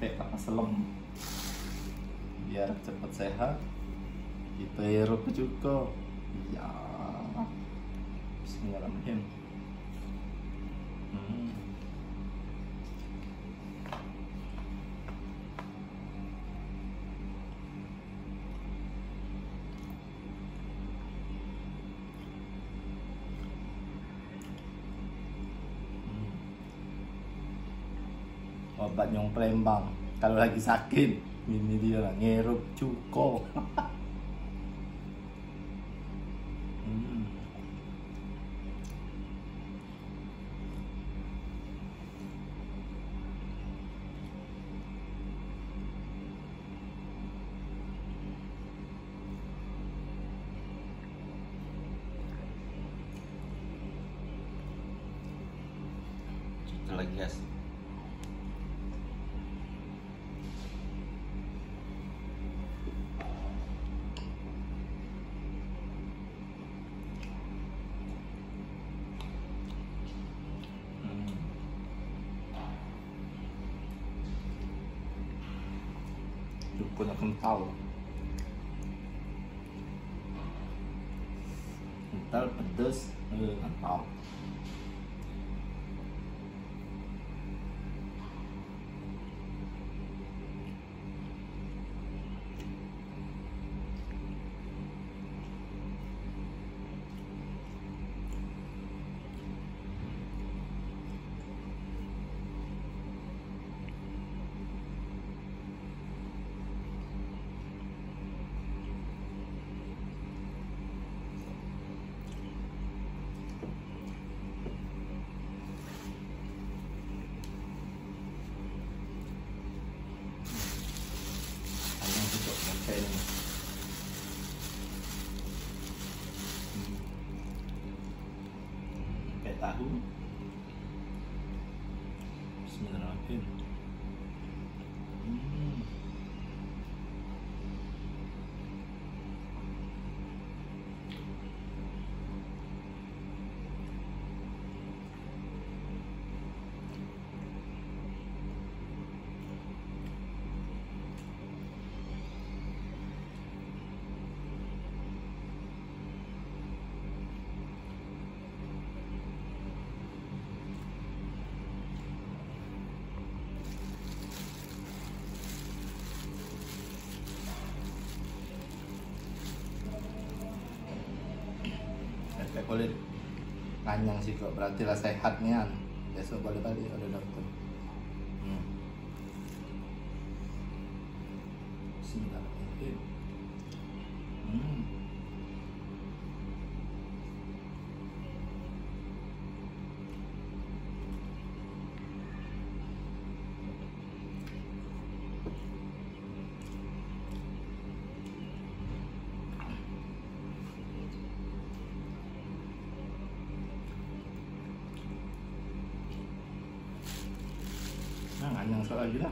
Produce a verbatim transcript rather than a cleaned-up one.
Pek panas selem. Biar cepet sehat, kita hirup juga. Ya. Bismillahirrahmanirrahim. Hmm. Hmm. Obat nyong Palembang. Kalau lagi sakit, ini dia lah, ngirup cuko. Hmm. Kita lagi, guys. Hmm. Cukup kental. Kental, pedes, eh, kental. Ayam untuk makan ni. Hmm. Pakai tahu. Bismillahirrahmanirrahim. Hmm. Efek kulit nganyang sikok, berarti lah sehat nian. Besok boleh balik, ada dokter. Hmm. Bismillahirrahmanirrahim. Hmm. Nah, nganyang sekali lagi dah.